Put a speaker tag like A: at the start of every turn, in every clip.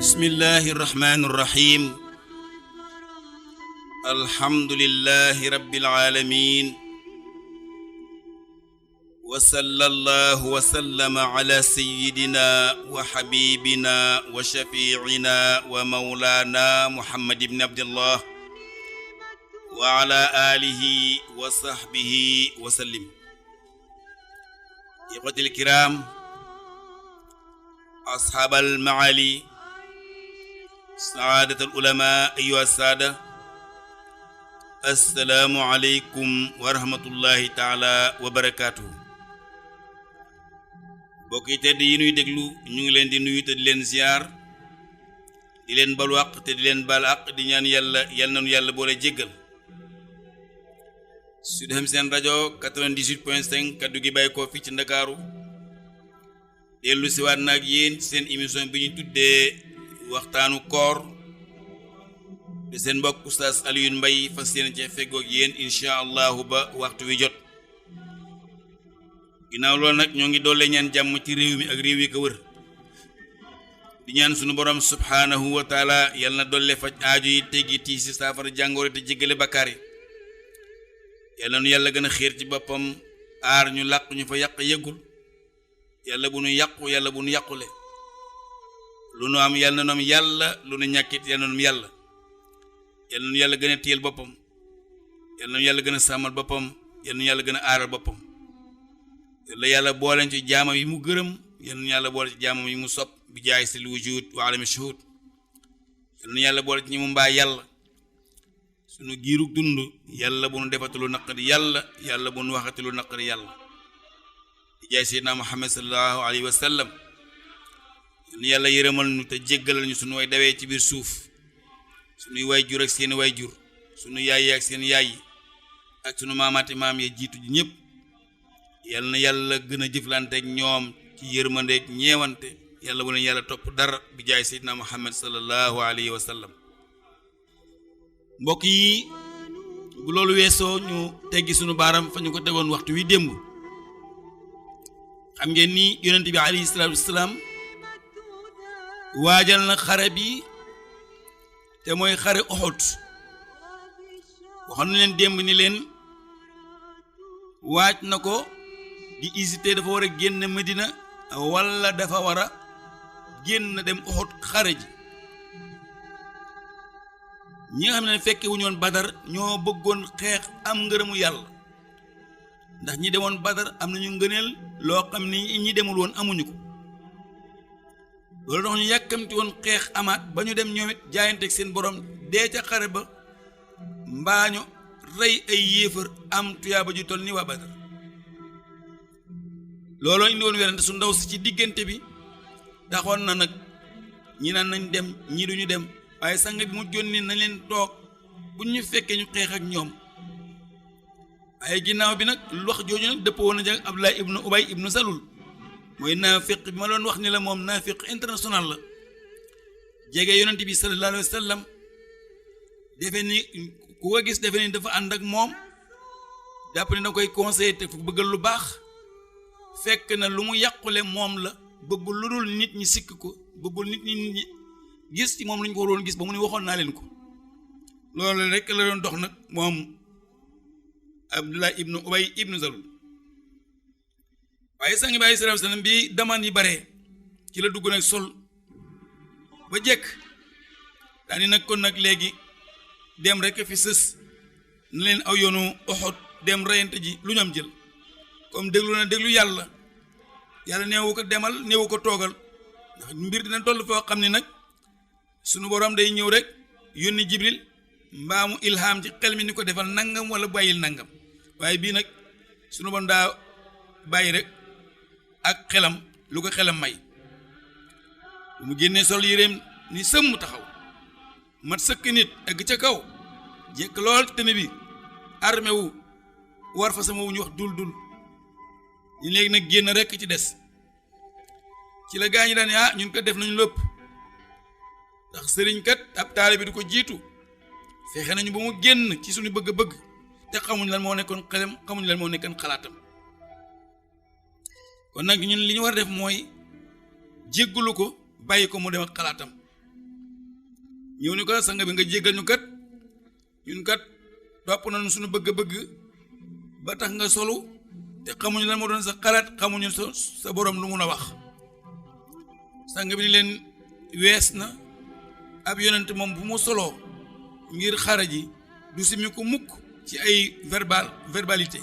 A: bismillahi irrahmani irrahim alhamdulillahi rabbil alamin wa sallallahu wa sallama ala sayyidina wa habibina wa shafi'ina wa mawlana muhammad ibn abdillah wa ala alihi wa sahbihi wa sallim. Ikhwatil kiram, ashabal maali, saadatul ulama, ayyuha saada, assalaamu aleykum wa rahmatullahi taala wa barakaatuhu. mbokk yi tedd yi nuy déglu ñu ngi leen di nuyu te di leen ziyaar, di leen balu àq te di leen bal àq, di ñaan yàlla nanu yàlla boole jéggal. Sud FM seen rajo 98.5 kaddu gi bàyyi ko fii ci Ndakaaru dellu siwaat na ak yéen ci seen émission bi ñu tuddee waxtaanu koor te seen mbokk Oustaz Alioune Mbaye fas yéene ci feggoog yéen incha allahu ba waxtu wi jot. ginnaaw loolu nag ñoo ngi doole ñaan jàmm ci réew mi ak réew yi ko wër, di ñaan sunu borom subhaanahu wa taala yal na dolle faj aaju yi teggi tii si saafara jàngoro te jéggale bakkaar yi. yàlla nu yàlla gën a xiir ci boppam, aar ñu làq ñu fa yàq yëggul, yàlla bu nu yàqu, yàlla bu nu yàqule. lu nu am yàlla na nu am yàlla, lu nu ñàkkit yàlla na nu am yàlla. yàlla nu yàlla gën a téyel boppam, yàlla nu yàlla gën a sàmmal boppam, yàlla nu yàlla gën a aaral boppam. yàlla booleen ci jaamam yi mu gërëm, yàlla nu yàlla boole ci jaamam yi mu sopp bi jaay sil wujud wa alami shuhud. yàlla nu yàlla boole ci ñi mu mbaa yàlla sunu giirug dund, yàlla bu nu defati lu naqari yàlla, yàlla bu nu waxati lu naqari yàlla. di jaay seydina muhammad sallallahu alayhi wa sallam. nu yàlla yërëmal nu te jéggalal ñu sunu way dawee ci biir suuf, sunuy way jur ak seeni way jur, sunu yaay ak seen yaay yi ak sunu maamaati maam ya jiitu ji ñëpp. yàlla na yàlla gën a jëflante ak ñoom ci yërmandeeg ñeewante, yàlla bu leen yàlla topp dara bi jaay seydina muhammad sallallahu alayhi wa sallam. mbokk yi, bu loolu weesoo ñu teggi sunu baaram fa ñu ko tegoon waxtu wi démb. xam ngeen ni yonent bi alayhi salaatu wasalaam waajal na xare bi te mooy xare Uhud. waxoon na leen démb ni leen waaj na ko di hésiter dafa war a génn Medina walla dafa war a génn dem Uhud xare ji. ñi nga xam ne fekke wu ñoon Badar ñoo bëggoon xeex am ngërëmu yàlla, ndax ñi demoon Badar am nañu ngëneel loo xam ni ñi demul woon amuñu ko. loolu tax ñu yàkkamti woon xeex amaat ba ñu dem ñoom it jaayanteeg seen borom dee ca xare ba mbaaño rey ay yéefar am tuyaaba ju toll ni waa Badar. looloo indi woon werante su ndaw si ci diggante bi, taxoon na nag ñi naan nañ dem ñi duñu dem, waaye sang bi mu jonni nañ leen toog bu ñu fekkee ñu xeex ak ñoom. waaye ginnaaw bi nag wax jooju nag dëppoo woon na jàng Abdullah ibnu Ubay ibnu Salul, mooy naafiq bi ma doon wax ni la moom naafiq international la. jege yonent bi sallallahu alayhi wa sallam, defe ni ku ko gis defe ni dafa ànd ak moom, jàpp ni da koy conseillé te fu bëggal lu baax, fekk na lu mu yàqule moom la. bëggul lu dul nit ñi sikk ko, bëggul nit ñi gis ci moom lu ñu ko waroon gis ba mu ne waxoon naa leen ko. loolu rek la doon dox nag moom Abdullah ibnu Ubay ibnu Salul. waaye sang bi alayhi salaatu wa salaam bi damaan yi bare ci la dugg nag sol ba jekk daani nag kon nag léegi dem rek fi sës na leen aw yoonu Uhud dem reyante ji lu ñu am jël. comme déglu yàlla neewu ko demal, neewu ko toogal, ndax mbir dina toll foo xam ne nag sunu borom day ñëw rek yónni Jibril mbaa mu ilham ci xel mi ni ko defal nangam wala bàyyil nangam. waaye bii nag sunu borom daa bàyyi rek ak xelam lu ko xelam may. bu mu génnee sol yéreem ni sëmm taxaw mat sëkk nit egg ca kaw jekk lool tene bi armé wu war fa sama wu ñu wax dul ñu léegi nag génn rek ci des. ci la gaañi daan ñun ko def nañu lépp, ndax sëriñ kat ab taalibe bi du ko jiitu, fexe nañu ba mu génn ci suñu bëgg-bëgg te xamuñ lan moo nekkoon xelam, xamuñ lan moo nekkoon xalaatam. kon nag ñun li ñu war a def mooy jéggalu ko, bàyyi ko mu dem ak xalaatam. ñëw ni ko sang bi nga jéggal ñu kat ñun kat topp nañu suñu bëgg-bëgg ba tax nga solu te xamuñu lan moo doon sa xalaat xamuñu sa borom lu mun a wax sang bi ni leen wees na ab yonent moom bu mu soloo ngir xare ji du simi ko mukk ci ay verbalité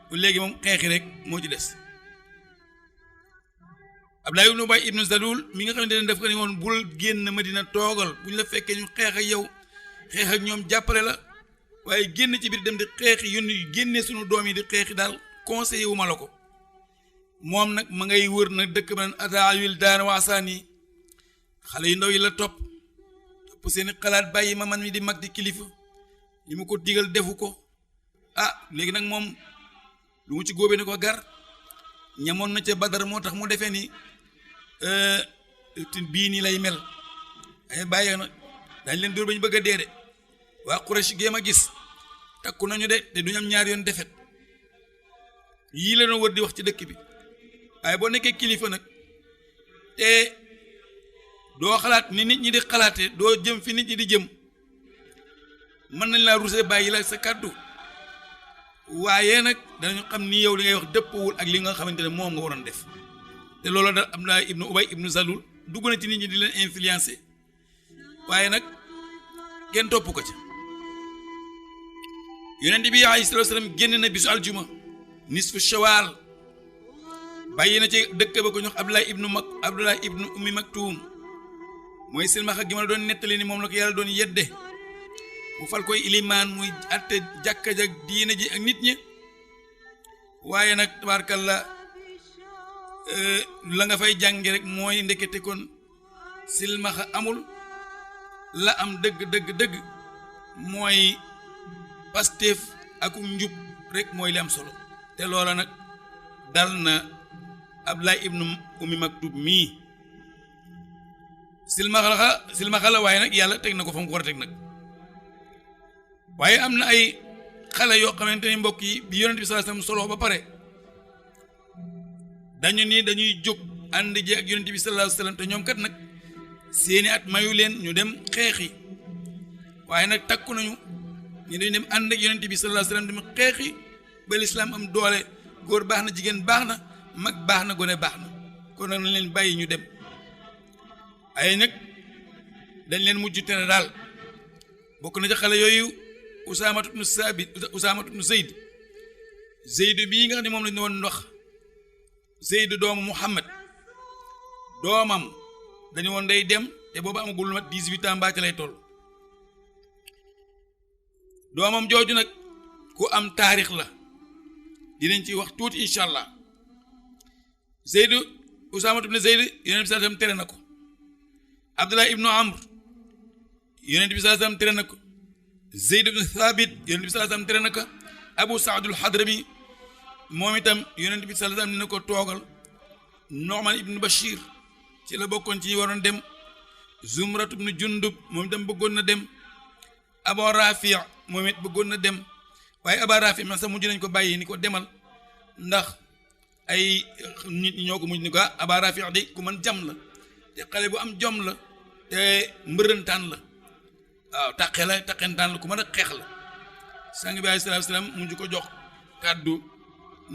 A: bu léegi moom xeexi rek moo ci des Abdullah ibn Ubay ibn Salul mi nga xamante ne daf ko ne woon bul génn Madina toogal bu ñu la fekkee ñu xeex ak yow xeex ak ñoom jàppale la waaye génn ci biir dem di xeexi yónni génnee sunu doom yi di xeexi daal conseillé wu ma la ko moom nag ma ngay wër nag dëkk ba naan ataawil daan waasaan yi xale yu ndaw yi la topp seeni xalaat bàyyi ma man mi di mag di kilifa li mu ko digal defu ko léegi nag moom lu mu ci góobee ni ko gar ñamoon na ca Badar moo tax mu defee ni bii nii lay mel ay bàyyi nag dañ leen dóor ba ñu bëgg a dee de waa Quraysh géem a gis takku nañu de te duñu am ñaar yoon defet yii la doon wër di wax ci dëkk bi waaye boo nekkee kilifa nag te doo xalaat ni nit ñi di xalaate doo jëm fi nit ñi di jëm mën nañ laa rusé bàyyi la sa kàddu waaye nag danañu xam ni yow li ngay wax dëppawul ak li nga xamante ne moom nga waroon def te loolu da Abdullah ibnu Ubay ibnu Salul dugg na ci nit ñi di leen influencer waaye nag kenn topp ko ci yonent bi alayhi salaatu wa salaam génn na bisu aljuma nisfu shawal bàyyi na ci dëkk ba ko ñox Abdullah ibnu Ummi Maktum mooy silmaxa gi ma la doon nettali ni moom la ko yàlla doon yedde mu fal koy ilimaan muy atte jàkka jak diine ji ak nit ñi waaye nag tabaarkalla la nga fay jànge rek mooy ndekete kon silmaxa amul la am dëgg mooy Pastef ak njub rek mooy li am solo te loola nag dal na Abdullah ibnu Ummi Maktum mii silmaxa la waaye nag yàlla teg na ko fa mu ko war a teg nag waaye am na ay xale yoo xamante ni mbokk yi bi yonent bi sallallahu alayhi wasallam solo ba pare dañu ni dañuy jóg ànd ji ak yonent bi sallallahu alayhi wasallam te ñoom kat nag seeni at mayu leen ñu dem xeexi waaye nag takku nañu ñu dañ dem ànd ak yonent bi sallallahu alayhi wasallam dem xeexi ba lislaam am doole góor baax na jigéen baax na mag baax na gone baax na kon nag nañ leen bàyyi ñu dem ay nag dañ leen mujj tere daal bokk na ci xale yooyu Usaamatu ibnu Zayd bii nga xam ne moom lañu woon ndox Zayd doomu Muhammad doomam dañu woon day dem te boobu amagul lu mat 18 ans mbaa ci lay toll doomam jooju nag ku am taarix la dinañ ci wax tuuti incha allah Usaamatu ibnu Zayd yonent bi sallallahu alayhi wasallam tere na ko Abdullah ibnu Amr yonent bi sallallahu alayhi wasallam tere na ko Zayd ibnu Thabit yonent bi sallallahu alayhi wasallam tere na ko Abu Saadul Hadrami moom itam yonent bi sallallahu alayhi wasallam ni na ko toogal Nu'man ibnu Bashir ci la bokkoon ci waroon dem Zumrat ibnu Jundub moom itam bëggoon na dem Abu Rafi' moom it bëggoon na dem waaye Abu Rafi' man sax mujj nañ ko bàyyi ni ko demal ndax ay nit ñoo ko mujj ni ko Abu Rafi' de ku man jam la te xale bu am jom la te mbërëntaan la waaw taqentaan la ku mën a xeex la sang bi alayhi salaatu salaam mujj ko jox kàddu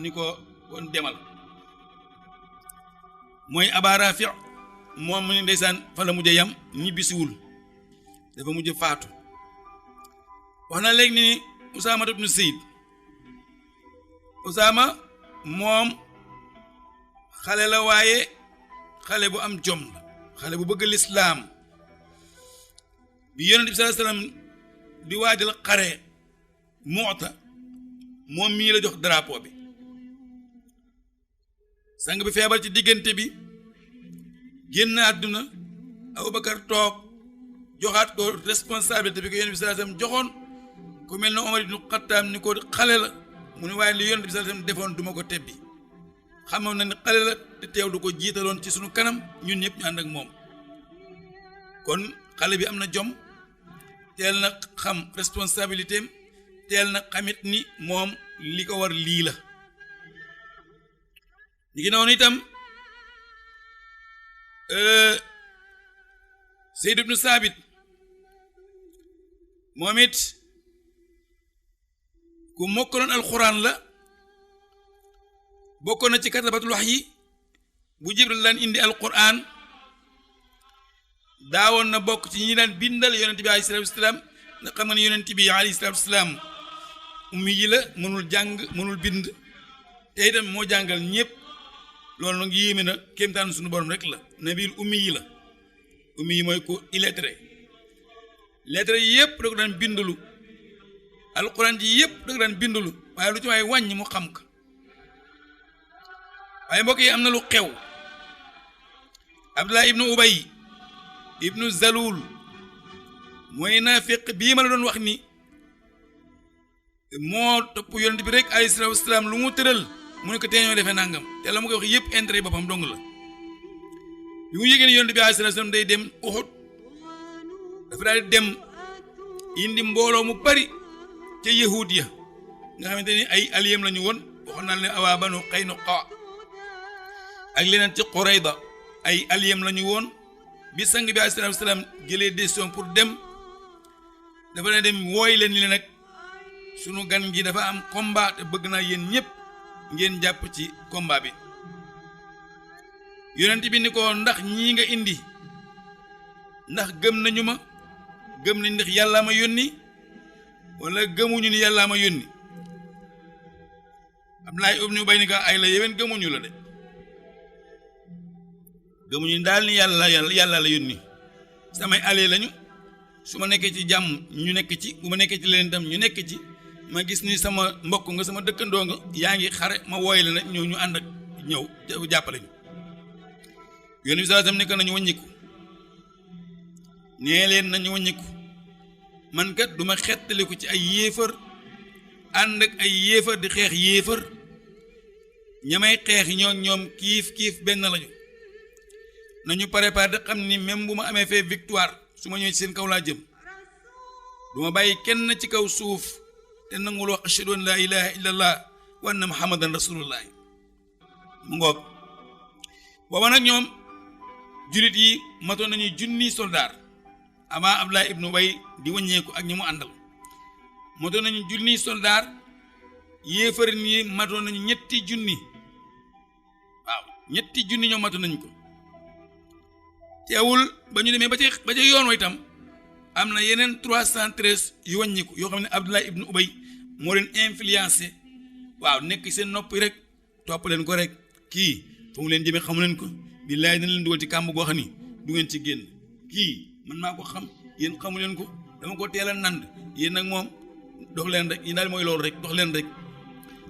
A: ni ko kon demal mooy Aba Rafi' moom mu ne ndeysaan fa la mujj yam ñibbisiwul dafa mujj faatu wax na léegi ni Usaama ibnu Zayd Usaama moom xale la waaye xale bu am jom la xale bu bëgg lislaam bi yonent bi sallallahu alayhi wasallam di waajal xare Mu'ta moom mii la jox drapeau bi sang bi feebar ci diggante bi génn àdduna Abubakar toog joxaat ko responsabilité bi ko yonent bi sallallahu alayhi wasallam joxoon ku mel ne Omar ibnu Xattaab ni ko xale la mu ne waaye li yonent bi sallallahu alayhi wasallam defoon duma ko tebbi xamoon na ne xale la te teew du ko jiitaloon ci sunu kanam ñun ñëpp ñu ànd ak moom kon xale bi am na jom teel na xam responsabilité am teel na xamit ni moom li ko war lii la ñu ngi noonu itam Zayd ibnu Saabit moom it ku mokkaloon alxuraan la bokkoon na ci katabatul wahyi bu Jibril daan indi alxuraan daawoon na bokk ci ñi daan bindal yonent bi alayhi salaatu wasalaam nga xam ne yonent bi alayhi salaatu wasalaam ummi yi la mënul jàng mënul bind te itam moo jàngal ñëpp loolu nag yéeme na kéemtaan suñu borom rek la nabil ummi yi la ummi yi mooy ko illettré lettre yi yëpp da ko daan bindulu alxuraan ji yëpp da ko daan bindulu waaye lu ci waaye wàññi mu xam ka waaye mbokk yi am na lu xew Abdullah ibnu Ubay ibnu Zalul mooy naafiq bii ma la doon wax ni moo topp yonent bi rek alayhi salaatu wasalaam lu mu tëral mu ne ko tee ñoo defee nangam te la mu koy wax yëpp intérêt boppam dong la bi mu yëgee ne yonent bi alayhi salaatu wasalaam day dem Uhud dafa daal di dem indi mbooloo mu bari ca yahuud ya nga xamante ni ay aliyem la ñu woon waxoon naa leen awaa Banu Qaynuqa ak leneen ci Qurayda ay aliyem la ñu woon bi sang bi alayhi salaatu wasalaam jëlee décision pour dem dafa ne dem wooy leen ni leen nag sunu gan gi dafa am combat te bëgg naa yéen ñëpp ngeen jàpp ci combat bi yonent bi ni ko ndax ñii nga indi ndax gëm nañu ma gëm nañ ndax yàllaa ma yónni wala gëmuñu ni yàllaa ma yónni Abdullah ibnu Ubay ni ko ay la yéwén gëmuñu la de gëmuñu daal ni yàlla la yónni samay alliés lañu su ma nekkee ci jàmm ñu nekk ci bu ma nekkee ci leen tam ñu nekk ci ma gis ni sama mbokk nga sama dëkkandoo nga yaa ngi xare ma wooy la nag ñu ànd ak ñëw jàppale ñu yónni bi sallallahu alayhi wasallam ne ko nañu wàññiku nee leen nañu wàññiku man kat duma xettaliku ci ay yéefar ànd ak ay yéefar di xeex yéefar ñamay xeex ñoom kiif benn lañu nañu préparé te xam ni même bu ma amee fee victoire su ma ñëwee ci seen kaw laa jëm duma bàyyi kenn ci kaw suuf te nangul wax ashhadu an laa ilaha illa allah wa anna muhammadan rasulullah mu ngoog booba nag ñoom jullit yi matoon nañu junni soldaar avant Abdullah ibnu Ubay di wàññeeku ak ñi mu àndal matoon nañu junni soldaar yéefar ñi matoon nañu ñetti junni waaw ñetti junni ñoom matoon nañu ko teewul ba ñu demee ba ca yoon wa itam am na yeneen 313 yu wàññiku yoo xam ne Abdullah ibnu Ubay moo leen influencé waaw nekk seen noppi rek topp leen ko rek kii fu mu leen jëmee xamu leen ko billaahi dana leen dugal ci kàmb goo xam ni du ngeen ci génn kii man maa ko xam yéen xamu leen ko dama ko teel a nand yéen nag moom dox leen rek yéen daal mooy loolu rek dox leen rek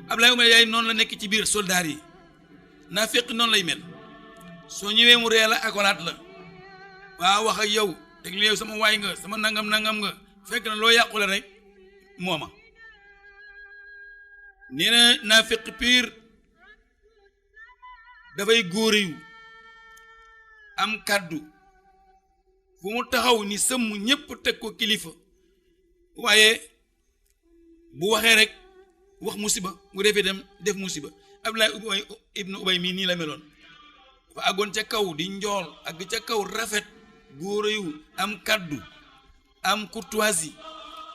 A: Abdullah ibnu Ubay noonu la nekk ci biir soldaar yi naa fekk noonu lay mel soo ñëwee mu ree la akolaat la waaw wax ak yow teg li yow sama waay nga sama nangam nga fekk na loo yàqule rek mooma nee na naafiq piir dafay góore yu am kàddu fu mu taxaw ni sëmm ñépp teg ko kilifa waaye bu waxee rek wax musiba bu defee dem def musiba Abdullah ibnu Ubay mii nii la meloon fa àggoon ca kaw di njool ak ca kaw rafet góore yu am kàddu am courtoisie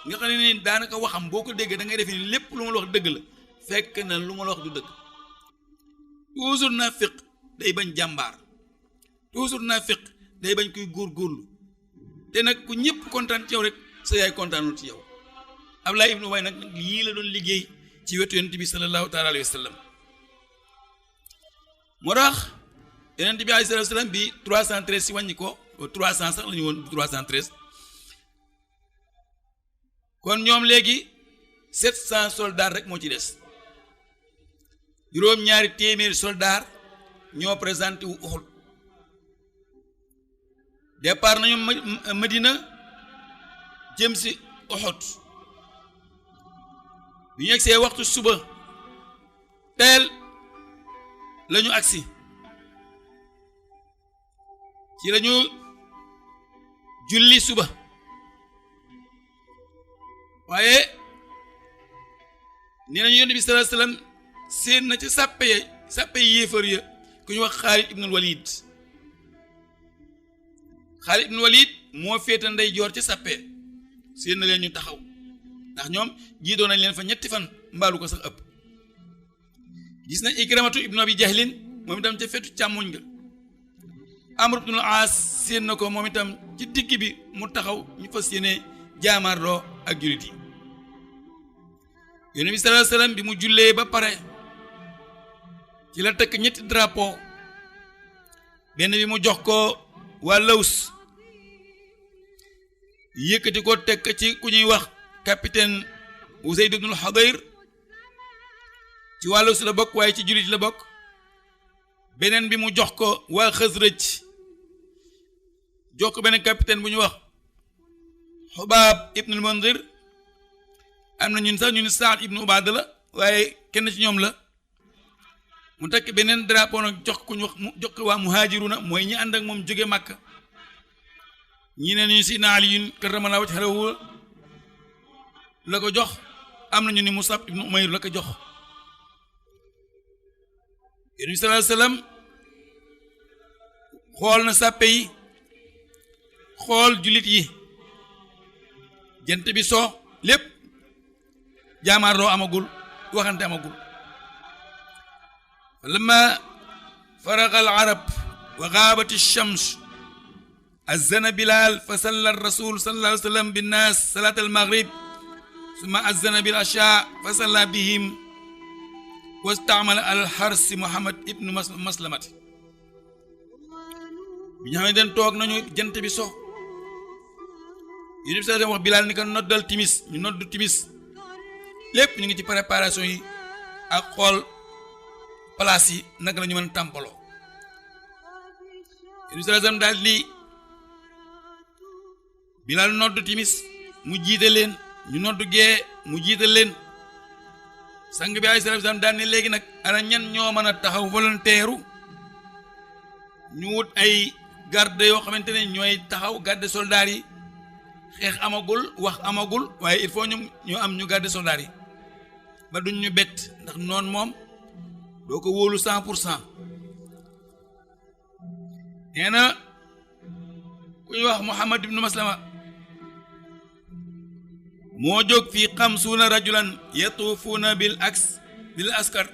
A: nga xam ne ni daanaka waxam boo ko déggee da ngay defe ni lépp lu ma la wax dëgg la fekk na lu ma la wax du dëgg toujours naafiq day bañ jàmbaar toujours naafiq day bañ kuy góorgóorlu te nag ku ñëpp kontaan ci yow rek sa yaay kontaanul ci yow Abdullah ibnu Ubay nag yii la doon liggéey ci wetu yonent bi sallallahu taala alayhi wa sallam moo tax yonent bi alayhi salaatu wa salaam bi 313 si wàññi ko 300 sax la ñu woon 313 kon ñoom léegi 700 soldats rek moo ci des juróom-ñaari téeméeri soldats ñoo présenté wu Uhud départ nañu Madina jëm si Uhud bi ñu agsee waxtu suba teel lañu agsi ci lañu julli suba waaye nee nañu yonent bi sallallahu alayhi wasallam seen na ca sàppe yéefar ya ku ñu wax Xaalid ibnul Walid Xaalid ibnul Walid moo féeta ndeyjoor ca sàppe seen na leen ñu taxaw ndax ñoom jiitoo nañ leen fa ñetti fan mbaalu ko sax ëpp gis na Ikramatu ibnu Abi Jahlin moom itam ca fetu càmmoñ nga Amr ibnul Aas seen na ko moom itam ci digg bi mu taxaw ñu fas yéene jaamaarloo ak jullit yi Yonent bi sallallahu alayhi wasallam bi mu jullee ba pare ci la tëkk ñetti drapeau benn bi mu jox ko waa Laws yëkkati ko tekk ci ku ñuy wax capitaine Usayd ibnul Hudayr ci waa Laws la bokk waaye ci jullit la bokk beneen bi mu jox ko waa Xasraj jox ko beneen capitaine bu ñu wax Xubaab ibnul Mundir am na ñun sax ñu ni Saad ibnu Ubaada la waaye kenn ci ñoom la mu tekk beneen drapeau nag jox ku ñu wax jox ko waa muhaajiruna mooy ñi ànd ak moom jóge Màkka ñi ne ñu Sayyidina Ali karramallahu wajhahu la ko jox am na ñu ni Musab ibnu Umayr la ko jox Yonent bi sallallahu alayhi wasallam xool na sàppe yi xool jullit yi jant bi soo lépp jaamaarloo amagul waxante amagul lamma faraga al arab wa gaabat ash-shams azana Bilal fa salla ar-rasul sallallahu alayhi wasallam bin-nas salat al-maghrib thumma azana bil asha fa salla bihim wastamala al-hars Muhammad ibnu Maslamati bi ñu xamee den toog nañu jant bi so Yonent bi sallallahu alayhi wasallam wax Bilal ni ko noddal timis ñu noddu timis lépp ñu ngi ci préparation yi ak xool place yi naka la ñu mën tàmpaloo Yonent bi sallallahu alayhi wasallam daal di Bilal noddu timis mu jiite leen ñu noddu gee mu jiite leen sang bi alayhi salaam daan ne léegi nag ana ñan ñoo mën a taxaw volontaire ñu wut ay garde yoo xamante ne ñooy taxaw garde soldats yi xeex amagul wax amagul waaye il faut ñu am ñu garde soldats yi ba duñ ñu bett ndax noon moom doo ko wóolu 100% nee na ku ñuy wax Muhammad ibnu Maslama moo jóg fii 50 rajulan yatuufuuna bil askar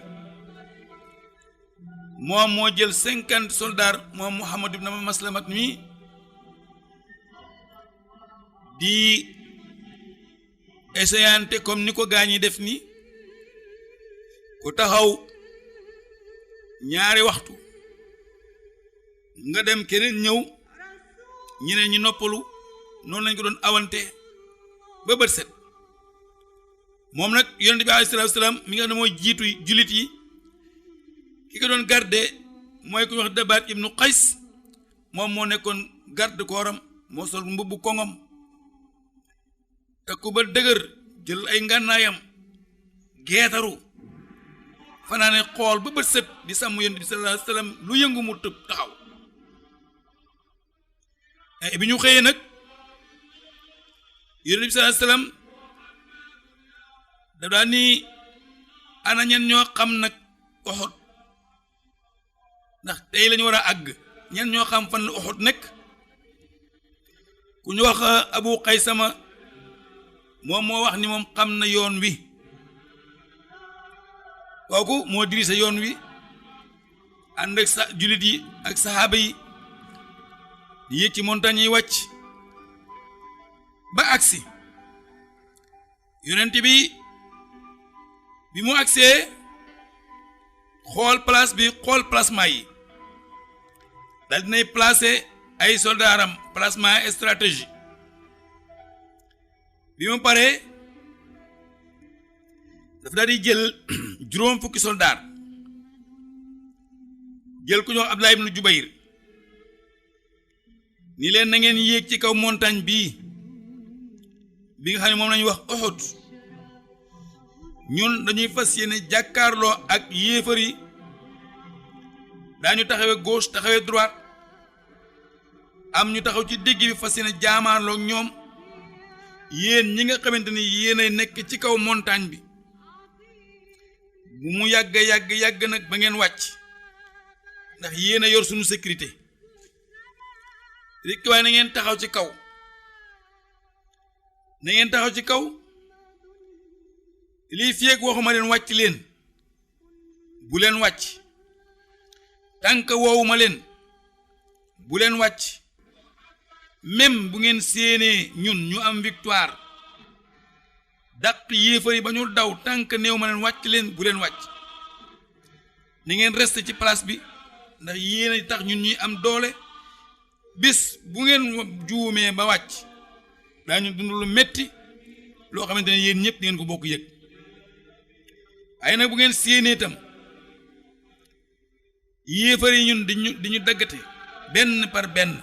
A: moom moo jël 50 soldats moom Muhammad ibn Maslamat mi di essayante comme ni ko gaañi def ni ku taxaw ñaari waxtu nga dem keneen ñëw ñeneen ñi noppalu noonu lañ ko doon awante ba bët set moom nag Yonent bi alayhi salaatu wa salaam mi nga xam ne mooy jiitu jullit yi ki ko doon garde mooy ku wax Dabaat ibnu Qays moom moo nekkoon garde kooram moo sol mbubbu koŋom te ku ba dëgër jël ay ngànnaayam geetaru fanaane xool ba bët set di sàmm Yonent bi sallallahu alayhi wa sallam lu yëngu mu tëb taxaw bi ñu xëyee nag Yonent bi sallallahu alayhi wa sallam da daan ni ana ñen ñoo xam nag Uhud ndax tey lañu war a àgg ñen ñoo xam fan la Uhud nekk ku ñu wax Abu Qaysama moom moo wax ni moom xam na yoon wi kooku moo dirisa yoon wi ànd ak jullit yi ak saxaaba yi di yéeg ci montagne yi wàcc ba agsi Yonent bi mu agsee xool place bi xool placement yi daal dinay placer ay soldaaram placement stratégie bi mu paree dafa daal di jël juróom fukki soldaar jël ku ñu wax Abdullah ibn Jubayr ni leen na ngeen yéeg ci kaw montagne bi nga xam ne moom lañuy wax Uhud ñun dañuy fas yéene jàkkaarloo ak yéefar yi daañu taxawee gauche taxawee droite am ñu taxaw ci digg bi fas yéene jaamaarloo ñoom yéen ñi nga xamante ni yéenay nekk ci kaw montagne bi bu mu yàgg nag ba ngeen wàcc ndax yéen a yor suñu sécurité rek waaye na ngeen taxaw ci kaw na ngeen taxaw ci kaw lii feeg waxuma leen wàcc leen bu leen wàcc tànk woowuma leen bu leen wàcc même bu ngeen séenee ñun ñu am victoire dàq yéefar yi ba ñu daw tànk néew ma leen wàcc leen bu leen wàcc na ngeen rester ci place bi ndax yéen a tax ñun ñuy am doole bis bu ngeen juumee ba wàcc daañu dund lu metti loo xamante ne yéen ñëpp di ngeen ko bokk yëg waaye nag bu ngeen séenee itam yéefar yi ñun di ñu daggate benn par benn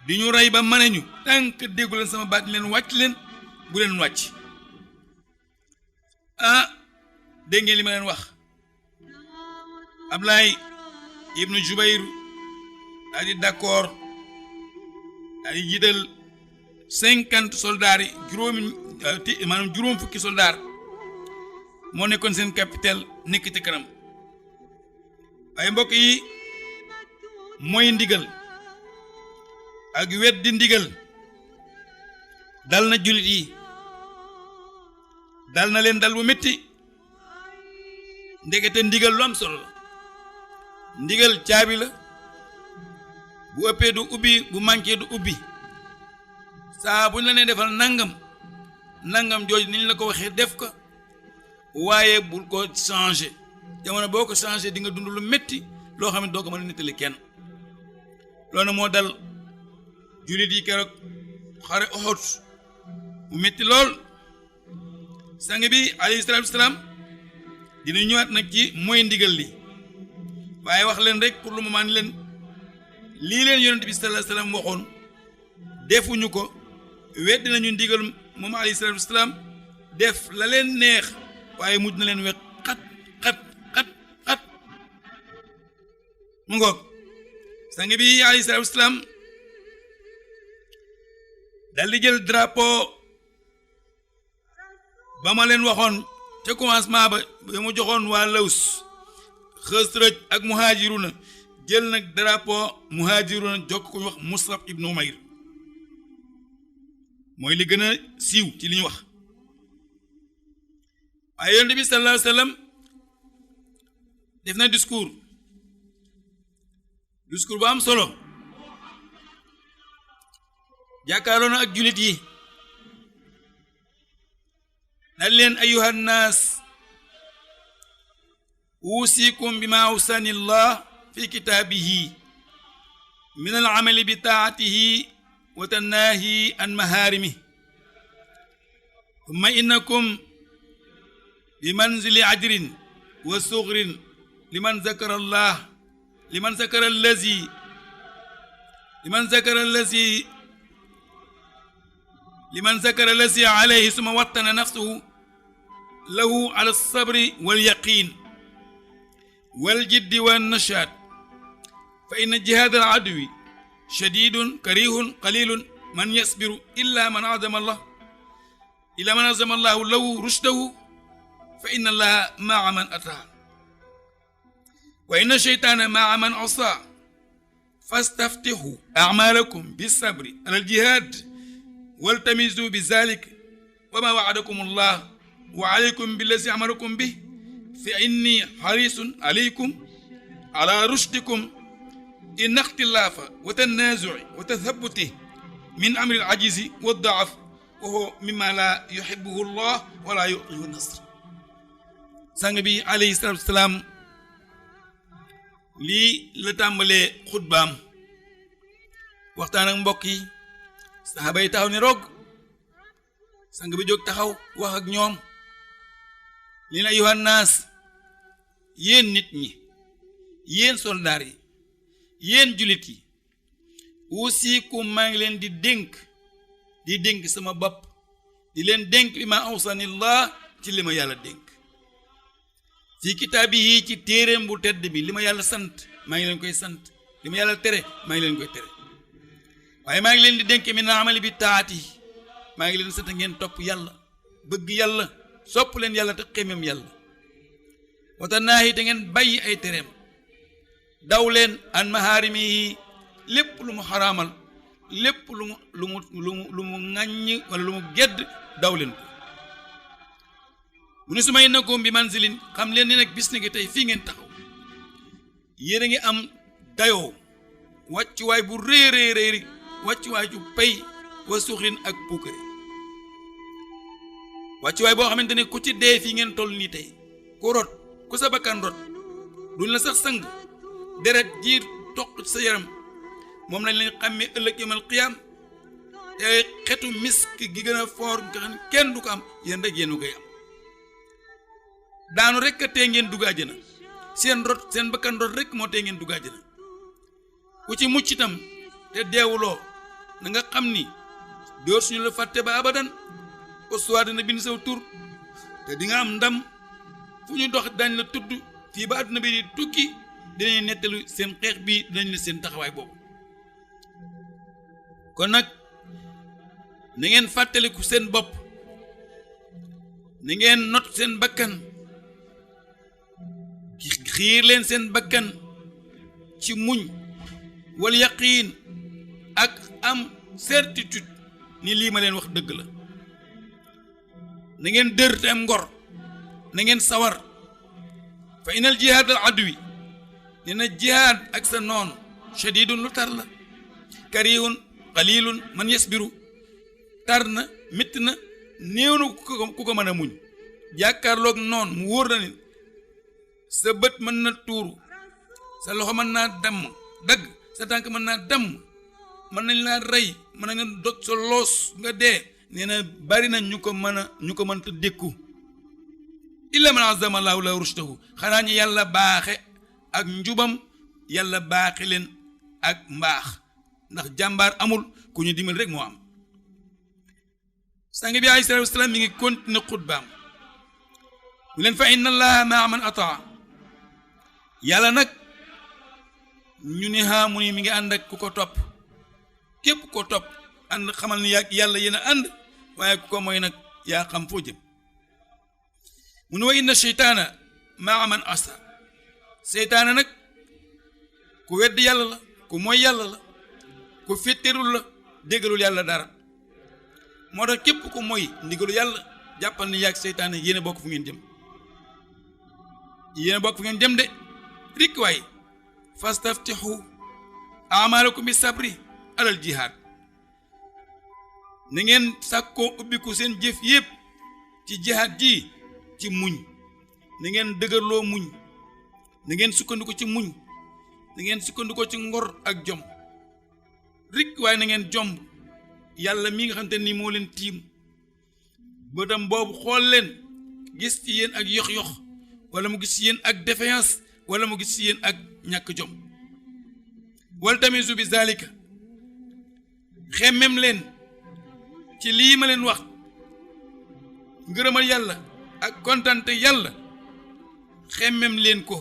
A: di ñu rey ba mane ñu tànk déggu leen sama baat leen wàcc leen bu leen wàcc ah dégg ngeen li ma leen wax Ablaay ibnu Jubayr daal di d'accord daal di jiital 50 soldats yi maanaam juróom fukki soldats moo nekkoon seen capitaine nekk ci kanam waaye mbokk yi mooy ndigal ak weddi ndigal dal na jullit yi dal na leen dal bu metti ndekete ndigal lu am solo la ndigal caabi la bu ëppee du ubbi bu manqué du ubbi saa bu ñu la nee defal nangam jooju ni ñu la ko waxee def ko waaye bul ko changé jamono boo ko changé di nga dund lu metti loo xam ne doo ko mën a nettali kenn loolu moo dal jullit yi keroog xare Uhud mu metti lool sang bi alayhi salaatu wasalaam dina ñëwaat nag ci mooy ndigal li waaye wax leen rek pour le moment ni leen lii leen yonent bi sallallahu alayhi wasallam waxoon defuñu ko wedd nañu ndigal moom alayhi salaatu wasalaam def la leen neex waaye mujj na leen wet xat mu ngoog sang bi alayhi salaatu wasalaam dal di jël drapeau ba ma leen waxoon ca commencement ba mu joxoon waa Laws Xasraj ak muhajiruna jël nag drapeau muhajiruna jokk ko ñu wax Mus'ab ibnu Umayr mooy li gën a siiw ci li ñu wax waaye yonent bi sallallahu alayhi wa sallam def na discours bu am solo jàkkaarloo na ak jullit yi dal leen ayyuhan naas uusikum bima awsani llah fi kitaabihi min al amali bi taatihi wa tannaahi an mahaarimihi thumma innakum bi manzili ajrin wa sugrin liman zakara allah liman zakara allazi alayhi summa wattana nafsuhu lahu ala sabri wal yaqin wal jiddi wan nashaat fa inna jihaad al adwi shadidun karihun qalilun man yasbiru illa man azama allahu lahu rushdahu fa inna allaha maa man ataa wa inna shaytaana maa man asaa fastaftihu a'maalakum bisabri ala al jihaad waltamisu bi zalik wa ma wa'adakum allah wa alaykum billazi amarakum bih fa inni harisun alaykum ala rushdikum in ikhtilafa wa tanazu'i wa tathabbuti min amri al-ajizi wa ad-da'f wa huwa mimma la yuhibbuhu allah wa la yu'tihi an-nasr sang bi alayhi salatu wassalam lii la tàmbalee xutbaam waxtaan ak mbokk yi saxaaba yi taxaw ne roog sang bi jóg taxaw wax ak ñoom li na ayyuhan naas yéen nit ñi yéen soldaar yi yéen julit yi uusikum maa ngi leen di dénk sama bopp di leen dénk bi ma awsanillah ci li ma yàlla dénk fi kitaabihi ci téeréem bu tedd bi li ma yàlla sant maa ngi leen koy sant li ma yàlla tere maa ngi leen koy tere waaye maa ngi leen di dénk min amali bi taati maa ngi leen sant ngeen topp yàlla bëgg yàlla sopp leen yàlla te xemem yàlla wata naahi te ngeen bàyyi ay tereem daw leen an maharimihi lépp lu mu xaraamal lépp lu mu ŋàññ wala lu mu gedd daw leen ko mu ne su may nakoom bi manzilin xam leen ni nag bis ni ki tey fii ngeen taxaw yéen a ngi am dayoo wàccuwaay bu réeréeréeri wàccuwaay ju pay wa suxrin ak puukare wàccuwaay boo xamante ne ku ci dee fii ngeen toll nii tey ku rot ku sa bakkan rot duñ la sax sang deret ji toq sa yaram moom lañ leen xàmmee ëllëg yamal qiyaam te xetu misk gi gën a foor nga xam kenn du ko am yéen rek yéen a koy am daanu rek a tee ngeen dugg àjjana seen bakkan rot rek moo tee ngeen dugg àjjana ku ci mucc itam te deewuloo na nga xam ni door suñu la fàtte ba abadan histoire dina bind saw tur te di nga am ndam fu ñu dox dañ la tudd fii ba àdduna bi di tukki dinañ nettalu seen xeex bi dinañ la seen taxawaay boobu kon nag na ngeen fàttaliku seen bopp na ngeen not seen bakkan xiir leen seen bakkan ci muñ wal yaqiin ak am certitude ni lii ma leen wax dëgg la na ngeen dër te am ngor na ngeen sawar fa inal jihaad al adwi nee na jihaad ak sa noonu shadidun lu tar la karihun qalilun man yasbiru tar na métti na néew na ku ko mën a muñ jàkkaarloog noon mu wóor na ni sa bët mën na tuuru sa loxo mën naa damm dagg sa tànk mën naa damm mën nañ laa rey mën na nga dog sa loos nga dee nee na bari na ñu ko mënta dékku illa man azama allahu lahu rushdahu xanaa ñi yàlla baaxe ak njubam yàlla baaxe leen ak mbaax ndax jàmbaar amul ku ñu dimbal rek moo am sang bi alayhi salaatu wasalaam mi ngi continué xutbaam mu leen fa inna allaha maa man ataa yàlla nag ñu ne haa mu ni mi ngi ànd ak ku ko topp képp ko topp ànd xamal ni yàlla yéen a ànd waaye ku ko mooy nag yaa xam foo jëm mu ne wa inna seytaana maa man asa seytaana nag ku wedd yàlla la ku mooy yàlla la ku féttéerul la déggalul yàlla dara moo tax képp ku mooy ndigalu yàlla jàppal ni yaag seytaane yéen a bokk fu ngeen jëm yéen a bokk fu ngeen jëm de rik waay fastaftixu amalakum bi sabri alal jihaad na ngeen sàkkoo ubbiku seen jëf yépp ci jihaad ji ci muñ na ngeen dëgërloo muñ na ngeen sukkandiku ci muñ na ngeen sukkandiku ci ngor ak jom rik waaye na ngeen jomb yàlla mi nga xam te ni moo leen tiim bëtam boobu xool leen gis ci yéen ak yox-yox wala mu gis ci yéen ak défiance wala mu gis ci yéen ak ñàkk jom wal tamisu bi zalika xemmem leen ci lii ma leen wax ngërëmal yàlla ak kontante yàlla xemmem leen ko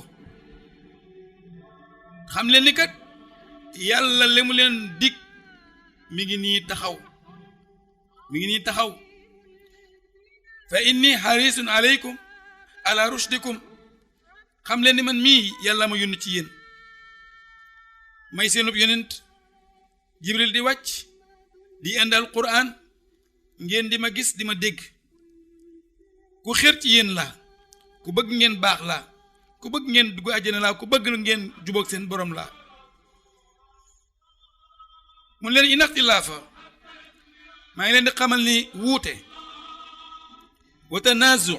A: xam leen ni kat yàlla le mu leen dig mi ngi nii taxaw fa inni harisun aleykum ala rushdikum xam leen ni man mii yàlla ma yónni ci yéen may seenub yonent jibril di wàcc di indi alquran ngeen di ma gis di ma dégg ku xër ci yéen laa ku bëgg ngeen baax laa ku bëgg ngeen dugg àjjana laa ku bëgg ngeen jubóog seen borom laa mun leen inaxtilaafa maa ngi leen di xamal ni wuute wa tanaazu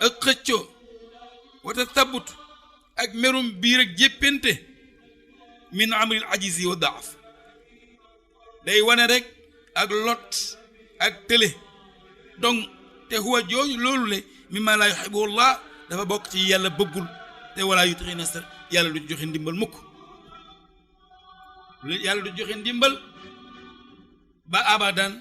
A: ak xëccoo wa tathabut ak merum biir ak jéppente min amril ajizi wa daaf day wane rek ak lot ak tële donc te huwa jooju loolu le mimma laa yuhibbu Allah dafa bokk ci yàlla bëggul te wala yutixi nasar yàlla du joxe ndimbal mukk yàlla du joxe ndimbal ba abadan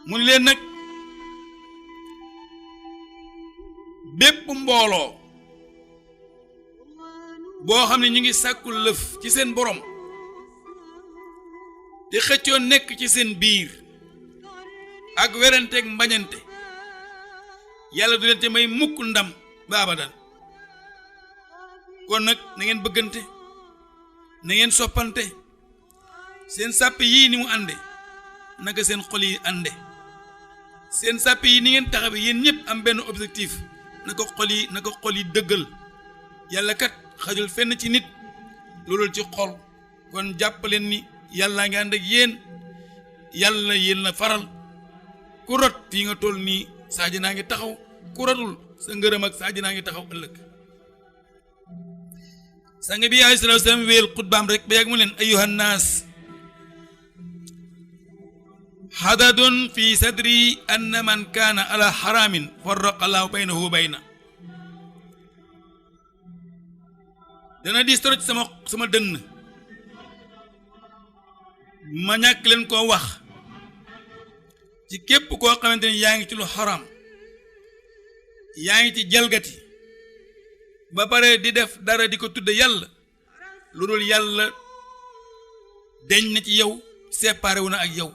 A: mu ni leen nag bépp mbooloo boo xam ne ñu ngi sàkkul lëf ci seen borom te xëccoo nekk ci seen biir ak weranteeg mbañante yàlla du leen te may mukk ndam ba abadan kon nag na ngeen bëggante na ngeen soppante seen sàppe yii ni mu ànde naka seen xol yi ànde seen sàppe yi ni ngeen taxawe yéen ñëpp am benn objectif na ko xol yi dëggal yàlla kat xajul fenn ci nit loolul ci xol kon jàppaleen ni yàllaa ngi ànd ak yéen yàlla yéen la faral ku rot fii nga toll nii saaji naa ngi taxaw ku rotul sa ngërëm ak saaji naa ngi taxaw ëllëg sang bi alayhi salaatu wa salaam wéel xutbaam rek ba yàgg mu leen ayyuhan naas hadadun fi sadri anna man kaana ala haramin farraqa allahu baynahu wa bayna dana diis torop sama dënn ma ñàkk leen koo wax ci képp koo xamante ni yaa ngi ci lu xaram yaa ngi ci jalgati ba pare di def dara di ko tudde yàlla lu dul yàlla deñ na ci yow séparé wu na ak yow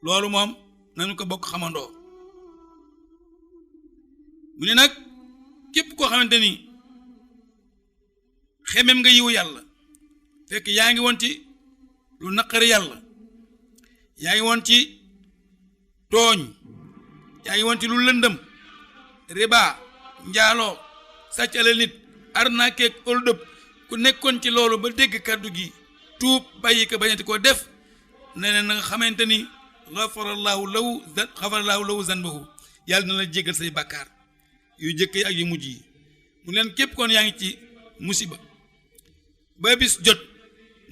A: loolu moom nañu ko bokk xamandoo mu ne nag képp koo xamante ni xemem nga yiwu yàlla fekk yaa ngi woon ci lu naqari yàlla yaa ngi woon ci tooñ yaa ngi woon ci lu lëndëm riba njaaloo sàcc alal nit arnaque ak hold-up ku nekkoon ci loolu ba dégg kàddu gi tuub bàyyi ko bañati koo def ne na nga xamante ni xafarallahu lahu zanbahu yàlla dina la jéggal say bàkkaar yu jëkk yi ak yu mujj yi mu leen képp koon yaa ngi ci musiba ba bis jot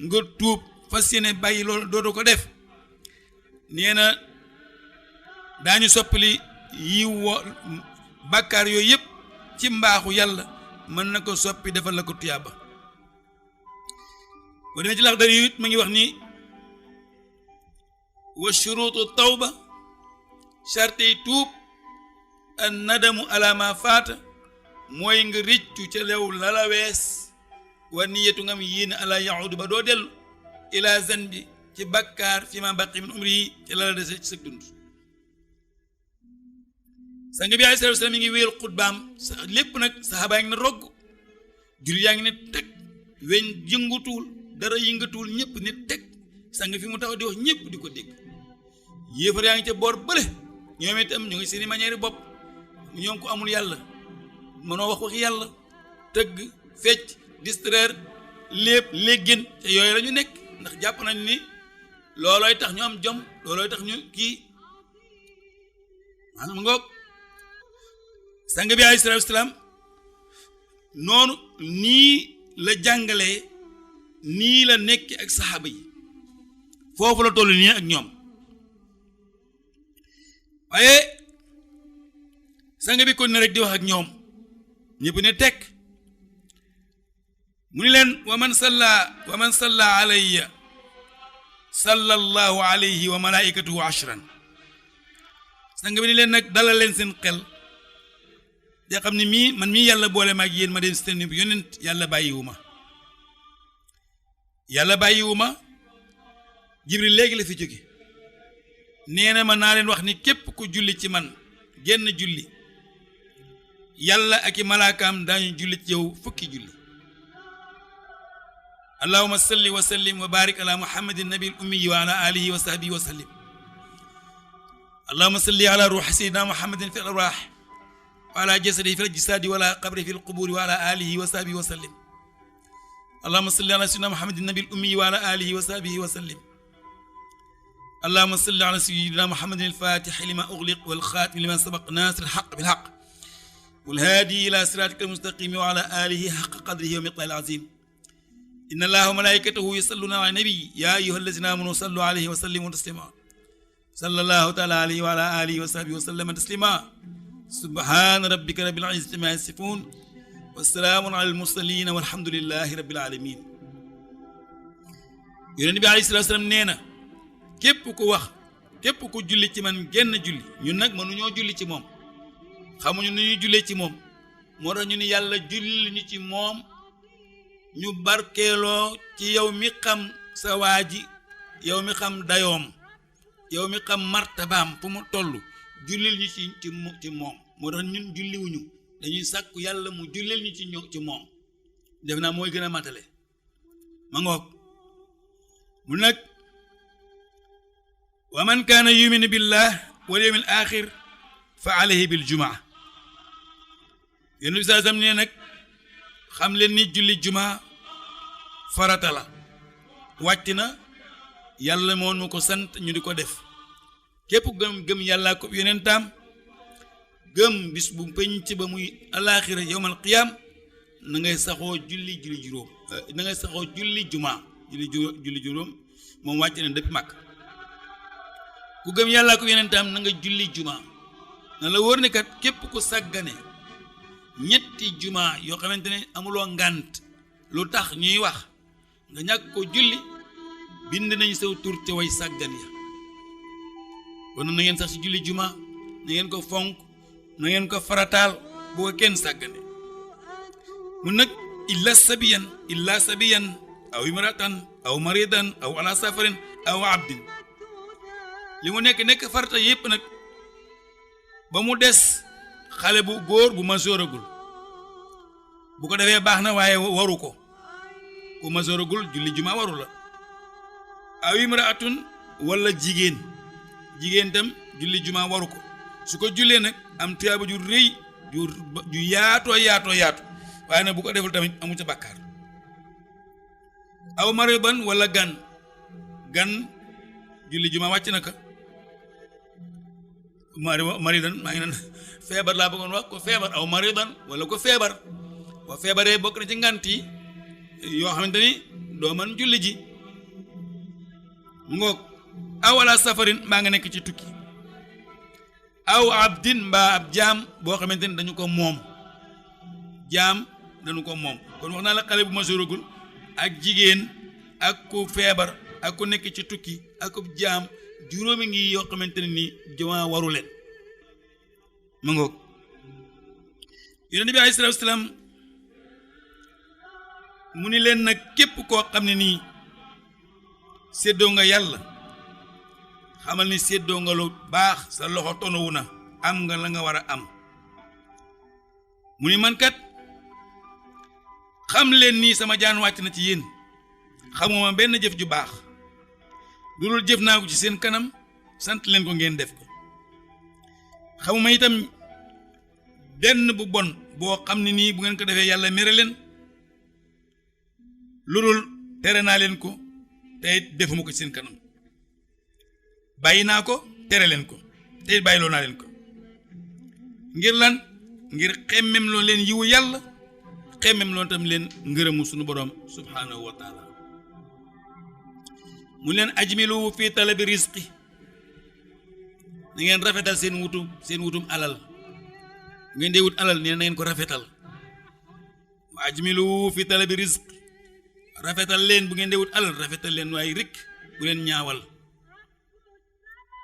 A: nga tuub fas yéene bàyyi loolu dootoo ko def nee na daañu soppali yi bàkkaar yooyu yëpp ci mbaaxu yàlla mën na ko soppi defal la ko tuyaaba boo demee ci Laxdari yu it ma ngi wax ni wa shuruutu tawba sartey tuub an nadamu ala ma faata mooy nga rëccu ca lew lala wees wa niyatu ngam yéene ala yahudu ba doo dellu ila zanbi ci bakkaar fi ma baqi min umri yi ci lala dese ci sa dund sang bi alayhi salaatu wa salaam mi ngi wéyal xutbaam lépp nag saxaaba yaa ngi ne rogg jul yaa ngi ne teg weñ yëngutuwul dara yëngatuwul ñëpp ne teg sang fi mu taxaw di wax ñëpp di ko dégg yéefar yaa ngi ca boor bële ñoom itam ñu ngi seeni manière bopp ñoom ko amul yàlla mënoo wax waxi yàlla tëgg fecc distraire lépp léggin te yooyu la ñu nekk ndax jàpp nañ ni loolooy tax ñu am jom loolooy tax ñu kii maanaam ngoog sang bi alayhi salaatu wa salaam noonu nii la jàngalee nii la nekk ak saxaaba yi foofu la toll nii ak ñoom waaye sang bi kon ne rek di wax ak ñoom ñëpp ne tekk mu ni leen wa man salla alayya sallallahu alayhi wa malaikatuhu ashran sang bi ni leen nag dalal leen seen xel da xam ne man mii yàlla boole ma ak yéen ma dem seen yonent yàlla bàyyiwu ma jibril léegi la fi jóge nee na ma naa leen wax ni képp ku julli ci man genn julli yàlla ak i malaakaam daañu julli ci yow fukki julli allahumma salli wa sallim wa barik ala muhammadin nabil ummi wa ala alihi wa sahbihi wa sallim allahumma salli ala ruhi sayyidina muhammadin fi al-arwah wa ala jasadihi fi al-ajsadi wa ala qabrihi fi al-qubur wa ala alihi wa sahbihi wa sallim allahumma salli ala sayyidina muhammadin nabil ummi wa ala alihi wa sahbihi wa sallim اللهم صل على سيدنا محمد الفاتح لما أغلق والخاتم لما سبق ناصر الحق بالحق والهادي إلى صراطك المستقيم وعلى آله حق قدره ومقداره العظيم إن الله وملائكته يصلون على النبي يا أيها الذين آمنوا صلوا عليه وسلموا تسليما صلى الله تعالى عليه وعلى آله وصحبه وسلم تسليما سبحان ربك رب العزة عما يصفون والسلام على المرسلين والحمد لله رب العالمين Yonent bi alayhi salaatu wa salaam nee na képp ku wax képp ku julli ci man genn julli ñun nag mënuñoo julli ci moom xamuñu nu ñuy jullee ci moom moo tax ñu ni yàlla julli ñu ci moom ñu barkeeloo ci yow mi xam sa waa ji yow mi xam dayoom yow mi xam martabaam fu mu toll jullil ñu ci moom moo tax ñun julliwuñu
B: dañuy sàkku yàlla mu julleel ñu ci moom def naa mooy gën a matale ma ngoog mu nag wa man kaana yuminu billah wal yawmil axir fa alayhi bil jumaa yéen bi saa sam ne nag xam leen ni julli jumaa farata la wàcc na yàlla moon mu ko sant ñu di ko def képp gëm yàllaa ko yonentam gëm bis bu penc ba muy alaaxira yowmal qiyaam na ngay saxoo julli juróom na ngay saxoo julli jumaa julli juróom moom wàcc na depuis Makka ku gëm yàllaa ko yonentam na nga julli jumaa na la wóor ne kat képp ku sàggane ñetti jumaa yoo xamante ne amuloo ngànt lu tax ñuy wax nga ñàkk ko julli bind nañu saw tur ca way sàggan ya kon na ngeen sax ci julli jumaa na ngeen ko fonk na ngeen ko farataal boo kenn sàggane mu nag illa sabiyan aw imratan aw maridan aw ala safarin aw abdin li mu nekk farata yépp nag ba mu des xale bu góor bu masooragul bu ko defee baax na waaye waru ko ku masooragul julli jumaa waru la aw imraatun wala jigéen tam julli jumaa waru ko su ko jullee nag am tuyaaba ju rëy ju yaatoo waaye nag bu ko deful tamit amu ca bàkkaar aw maridan wala gan julli jumaa wàcc na ka maridan maa ngi naan feebar laa bëggoon wax ko feebar aw maridan wala ko feebar boo feebaree bokk na ci ngant yi yoo xamante ni doo mën julli ji mu ngoog aw ala safarin maa nga nekk ci tukki aw abdin mbaa ab jaam boo xamante ni dañu ko moom kon wax naa la xale bu ma soragul ak jigéen ak ku feebar ak ku nekk ci tukki ak ub jaam juróomi ngi yoo xamante ne ni jumaa waru leen ma ngoog yonent bi alayhi salaatu wa salaam mu ni leen nag képp koo xam ne nii séddoo nga yàlla xamal ni séddoo nga lu baax sa loxo tonowu na am nga la nga war a am mu ni man kat xam leen nii sama jaan wàcc na ci yéen xamuma benn jëf ju baax lu dul jëf naa ko ci seen kanam sant leen ko ngeen def ko xamuma itam benn bu bon boo xam ne nii bu ngeen ko defee yàlla mere leen lu dul tere naa leen ko te it defuma ko ci seen kanam bàyyi naa ko tere leen ko te it bàyyiloo naa leen ko ngir lan ngir xemmem loo leen yiwu yàlla xemmem loo tam leen ngërëmu sunu borom subhanahu wa taala mu leen ajmilu fi talabi rizqi na ngeen rafetal seen wutum alal ngeen dee wut alal nee na ngeen ko rafetal wa ajmilu fi talabi rizqi rafetal leen bu ngeen dee wut alal rafetal leen waaye rek bu leen ñaawal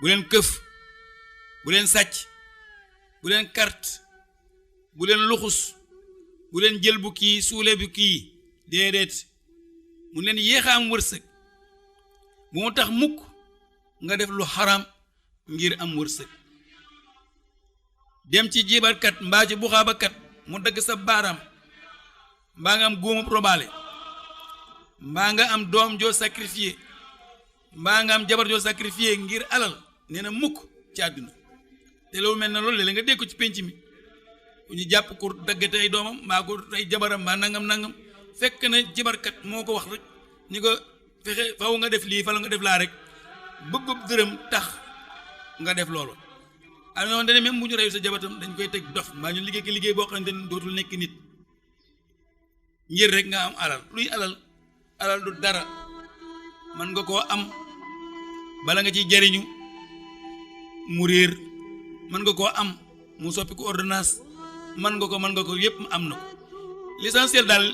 B: bu leen këf bu leen sàcc bu leen kart bu leen luxus bu leen jël bu kii suule bu kii déedéet mu leen yéexa am wërsëg bu mu tax mukk nga def lu xaram ngir am wërsëg dem ci jibarkat mbaa ci buxaabakat mu dagg sa baaraam mbaa nga am góomab robaale mbaa nga am doom joo sacrifié mbaa nga am jabar joo sacrifié ngir alal nee na mukk ci àdduna te loolu mel na loolu léeg-léeg nga dégg ko ci pénc mi bu ñu jàpp ko daggate ay doomam mbaa ko ay jabaram mbaa nangam fekk na jibarkat moo ko wax rek ni ko fexe faw nga def lii fa la nga def laa rek bëggub dërëm tax nga def loolu am na woon même bu ñu reyu sa jabatam dañ koy teg dof mbaa ñu liggéey ki liggéey boo xamante ni dootul nekk nit ngir rek nga am alal luy alal du dara mën nga koo am bala nga ciy jariñu mu réer mën nga koo am mu soppi ko ordonnance mën nga ko yépp am na ko l'essentiel daal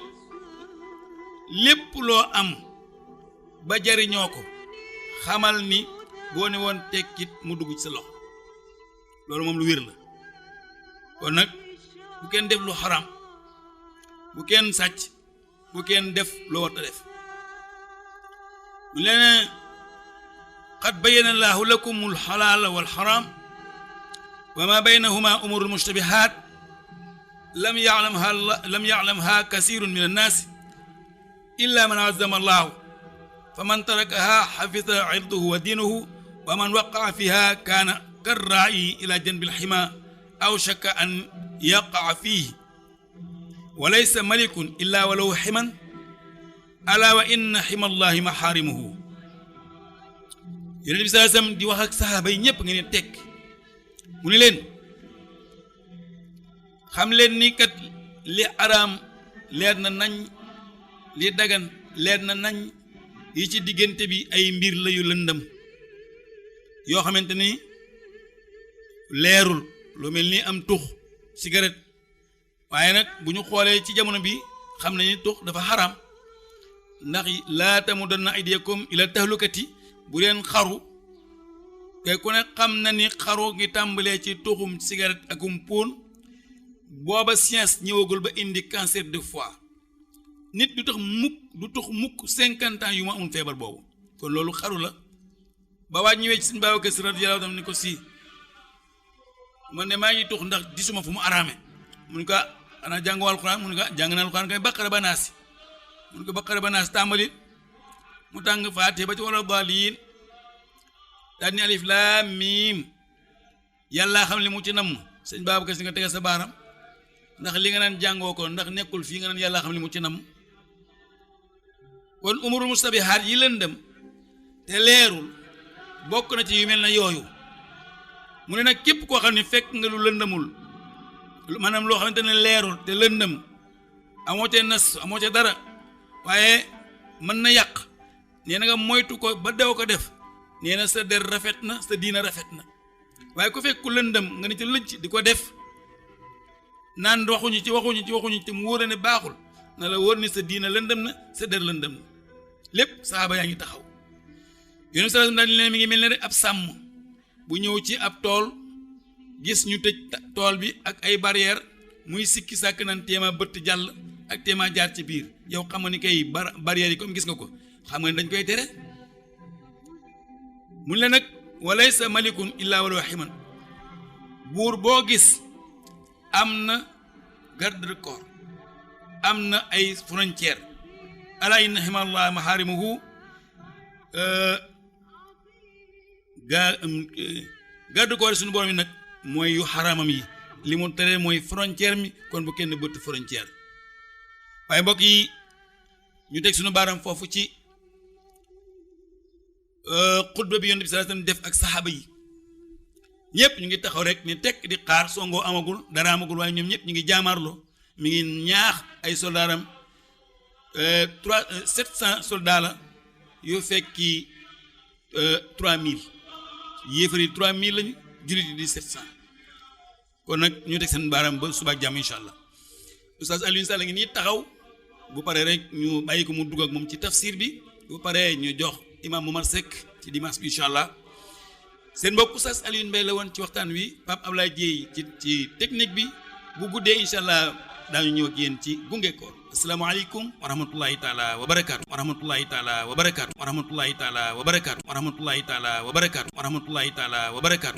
B: lépp loo am ba jariñoo ko xamal ni boo ne woon tekkit mu dugg ci sa loxo loolu moom lu wér la kon nag bu kenn def lu xaram bu kenn sàcc bu kenn def loo war a def leneen qad bayyana allahu lakum alxalaala walxaram wa ma baynahuma umurul mushtabihat lam ya'lamha kasirun min annaasi illa man azzama allahu fa man tarakaha xafida irduhu wa diinuhu wa man waqaa fiha kaana karraa'i ila janbi alxima aw shakka an yaqaa fiihi wa laysa malikun illa wa lahu ximan ala wa inna xima allahi maxaarimuhu. Yonent bi sallallahu alayhi wasallam di wax ak saxaaba yi ñépp ngeen tekk mu ni leen xam leen ni kat li araam leer na nañ, li dagan leer na nañ, yi ci diggante bi ay mbir la yu lëndëm yoo xamante ni leerul, lu mel ni am tux cigarette. waaye nag bu ñu xoolee ci jamono bi xam nañu tux dafa xaraam, ndax laa tamudanna aydiyakum ila tahlukati, bu leen xaru te ku ne xam na ni xaru ngi tàmbalee ci tuxum cigarette akum póon booba science ñëwagul ba indi cancer de foie. nit du tux mukk 50 ans yu ma amul feebar boobu, kon loolu xaru la. ba waaj ñëwee ci Sëñ Babacar Si radiyallaahu anhu ni ko si man ne maa ngi tux ndax gisuma fu mu araame. mu ne ko ana jàngoo alxuraan? mu ne ko jàng naa alxuraan kay baqara ba naasi. mu ne ko baqara ba naasi tàmbali mu tàng faatiha ba ci wala daalliin daal ni alif laam miim yàllaa xam li mu ci namm. Sëñ Babacar Si nga tegal sa baaram, ndax li nga naan jàngoo ko ndax nekkul fii nga naan yàllaa xam li mu ci namm. kon umurul mustabihaat yi lëndëm te leerul bokk na ci yu mel na yooyu. mu ne nag képp koo xam ne fekk nga lu lëndëmul, maanaam loo xamante ne leerul te lëndëm, amoo ca nas amoo ca dara, waaye mën na yàq, nee na nga moytu ko ba dew ko def. nee na sa der rafet na, sa diina rafet na. waaye ku fekk ku lëndëm nga ni ci lëcc di ko def naan waxuñu ci mu wóor ne baaxul, na la wóor ni sa diina lëndëm na, sa der lëndëm na. lépp saxaaba yaa ngi taxaw. Yonent sallallahu alayhi wasallam daal mi ngi mel ne rek ab sàmm bu ñëw ci ab tool gis ñu tëj tool bi ak ay barrière, muy sikki sàkk naan téema bëtt jàll ak téema jaar ci biir. yow xam nga ni kay barrière yi comme gis nga ko, xam nga ni dañ koy tere. mun la nag walaysa malikun illa wala ximan, buur boo gis am na garde corps, am na ay frontière. ala inna himallah maharimuhu, garde corps suñu borom yi nag mooy yu xaramam yi, li mu tere mooy frontière mi, kon bu kenn bëtt frontière. waaye mbokk yi ñu teg suñu baaram foofu ci xutba bi Yonent bi sallallahu alayhi wasallam def ak saxaaba yi. ñëpp ñu ngi taxaw rek ni tekk di xaar, songoo amagul, dara amagul, waaye ñoom ñëpp ñu ngi jaamaarloo. mi ngi ñaax ay soldaaram 700 soldats la yoo fekki 3000 yéefar yi 3000 lañu, jullit yi di 700. kon nag ñu teg seen baaram ba suba ak jàmm incha allah. Oustaz Alioune Sall ngi nii taxaw, bu paree rek ñu bàyyi ko mu dugg ak moom ci tafsir bi, bu paree ñu jox imam Momar Seck ci dimanche bi incha allah. seen mbokk Oustaz Alioune Mbaye la woon ci waxtaan wi, Pape Ablaye Dieye ci technique bi. bu guddee incha allah daañu ñëw ak yéen ci gunge ko. asalaamaaleykum wa rahmatullahi taala wa barakaatu. wa rahmatullahi taala wa barakaatu. wa rahmatullahi taala wa barakaatu. wa rahmatullahi taala wa barakaatu. wa rahmatullahi taala wa barakaatu.